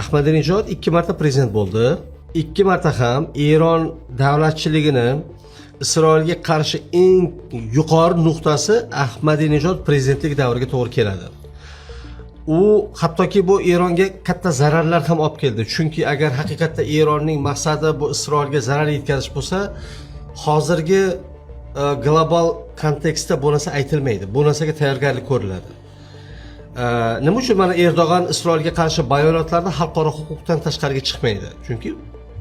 Ahmadinejod ikki marta prezident bo'ldi. Ikki marta ham Eron davlatchiligini Isroilga qarshi eng yuqori nuqtasi Ahmadinejod prezidentlik davriga to'g'ri keladi. U hattoki bu Eronga katta zararlar ham olib keldi, chunki agar haqiqatda Eronning maqsadi bu Isroilga zarar yetkazish bo'lsa, hozirgi global kontekstda bu narsa aytilmaydi, bu narsaga tayyorgarlik ko'riladi. Nima uchun mana Erdo'g'an Isroilga qarshi bayonotlarda xalqaro huquqdan tashqariga chiqmaydi? Chunki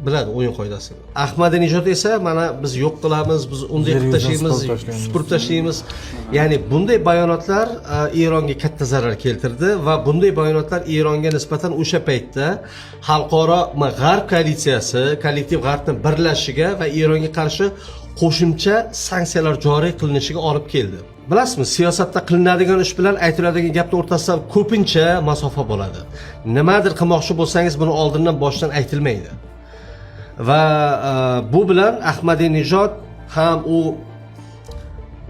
biladi o'yin qoidasini. Ahmadinejod esa mana biz yo'q qilamiz, biz unday Yer qilib yuzini tashlaymiz, supurib tashlaymiz. Supurib tashlaymiz. Ya'ni bunday bayonotlar Eronga katta zarar keltirdi va bunday bayonotlar Eronga nisbatan o'sha paytda xalqaro g'arb koalitsiyasi, kollektiv g'arbni birlashishiga va Eronga qarshi qo'shimcha sanksiyalar joriy qilinishiga olib keldi. Bilasizmi, siyosatda qilinadigan ish bilan aytiladigan gapni o'rtasida ko'pincha masofa bo'ladi. Nimadir qilmoqchi bo'lsangiz, buni oldindan, boshdan aytilmaydi. Va bu bilan Ahmadinejod ham, u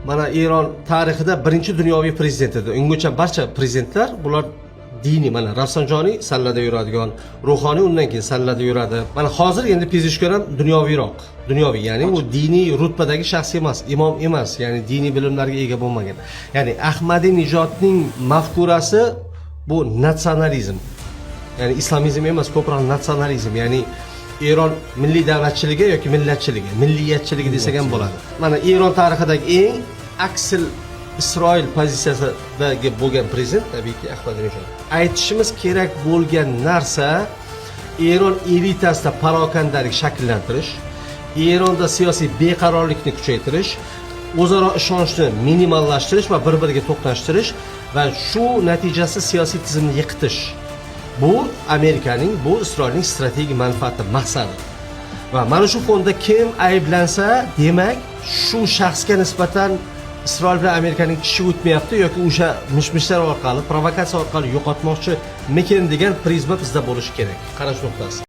mana Eron tarixida birinchi dunyoviy prezident edi. Ungacha barcha prezidentlar bular diniy, mana Rafsanjoniy sallada yuradigan ruhoniy, undan keyin sallada yuradi. Mana hozir endi Pezeshkiyan ham dunyoviyroq, dunyoviy, ya'ni u diniy rutbadagi shaxs emas, imom emas, ya'ni diniy bilimlarga ega bo'lmagan. Ya'ni Ahmadinejodning mafkurasi bu natsionalizm, ya'ni islomizm emas, ko'proq natsionalizm, ya'ni Eron milliy davlatchiligi yoki millatchiligi, milliyatchiligi desak ham bo'ladi. Mana Eron tarixidagi eng aksil Isroil pozitsiyasidagi bo'lgan prezident tabiiyki Ahmadinejod. Aytishimiz kerak bo'lgan narsa: Eron elitasida parokandalik shakllantirish, Eronda siyosiy beqarorlikni kuchaytirish, o'zaro ishonchni minimallashtirish va bir biriga to'qnashtirish va shu natijasida siyosiy tizimni yiqitish. Bu Amerikaning, bu Isroilning strategik manfaati, maqsadi. Va mana shu fonda kim ayblansa, demak, shu shaxsga nisbatan Isroil bilan Amerikaning tishi o'tmayapti yoki o'sha mish mishlar orqali, provokatsiya orqali yo'qotmoqchimikin degan prizma bizda bo'lishi kerak, qarash nuqtasi.